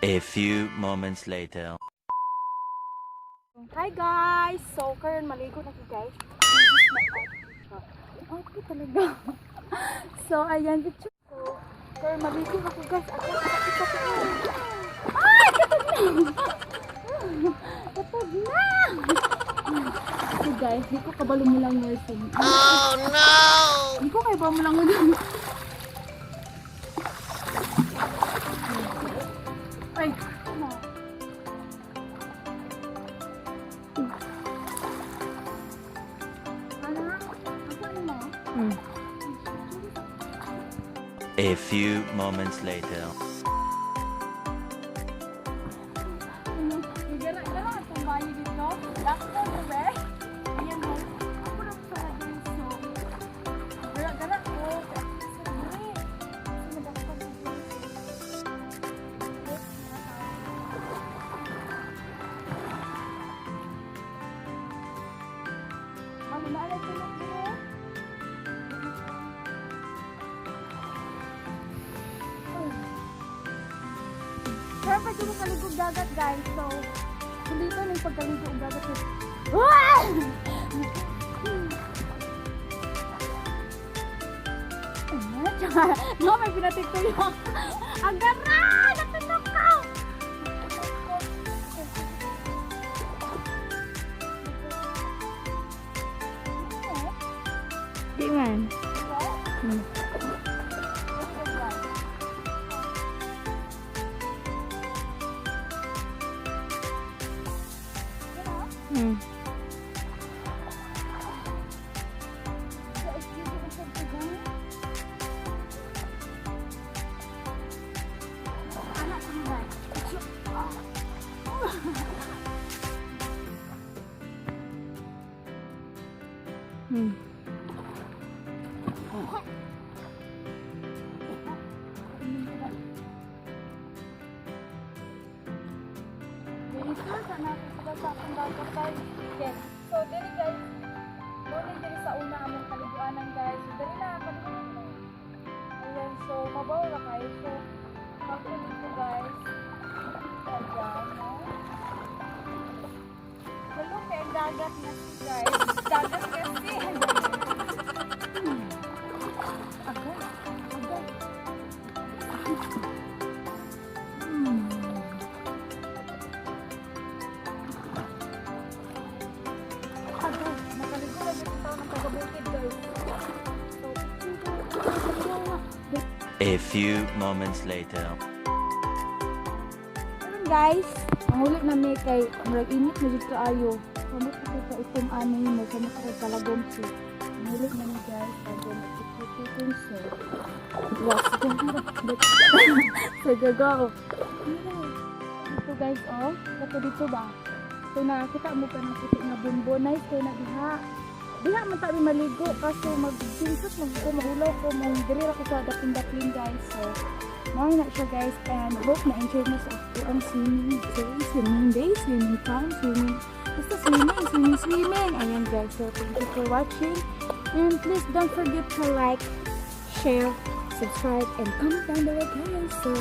A few moments later. Hi guys! So, karon maligo na ko, guys. This is my outfit. Outfit talaga. So, ayan. Picture. So, karon maligo na ko, guys. Ako, sakit ako. Ay! Katog na! Katog na! So guys, di ko kabalo mo lang nursing. Oh no! Di ko kayo ba mo lang. Ay, ano? Ano? Ako mo? A few moments later. Gara-gara atong bayo dito. Dako no be? Ayan mo. Ako lang sa diri, so. Gara-gara ko. Sa diri. Sa madako sa diri. Ano na alay tulog diri? Ay. Pero pwede mo kaligog dagat, guys. So, dito na yung pagkaligo og dagat. Wah! Tsaka, no, may pinatik ko yung agara! Natutok ka! Di man. Anak ko na. Dito, sana ako sila sa akong dagat guys. Okay. So, dili guys, muna dili sa una among kaliguanan, guys. So, dali na, kaliguan na. Ayan, so, mabaw na kayo. So, ako dito, guys. Ayan, no? Lalo kay ang dagat na si guys. Dagat kasi. Agay, agay. Agay, nakaligo na dito tao ng taga-bukid, guys. So, A few moments later. Ayun guys, ang huli na may kay murag init na jud kaayo. Kamot ko sa itom ani mo, kamot ko kalagom si. Ang huli na mi, guys, bago magpicture so. Yes, so go. Dito guys, oh, kato dito ba? So nakakita mo pa ng puti nga bumbo, nice kay na diha. Diha man ta mi maligo kaso magsinsot mag ko, mahulaw ko, mo diri ra ko sa dapin-dapin, guys. So mao na siya, guys, and hope na enjoy mo sa ako ang swimming day, swimming day, swimming time, swimming, basta swimming, swimming, swimming. Ayan guys, so thank you for watching and please don't forget to like, share, subscribe, and comment down below, guys. So,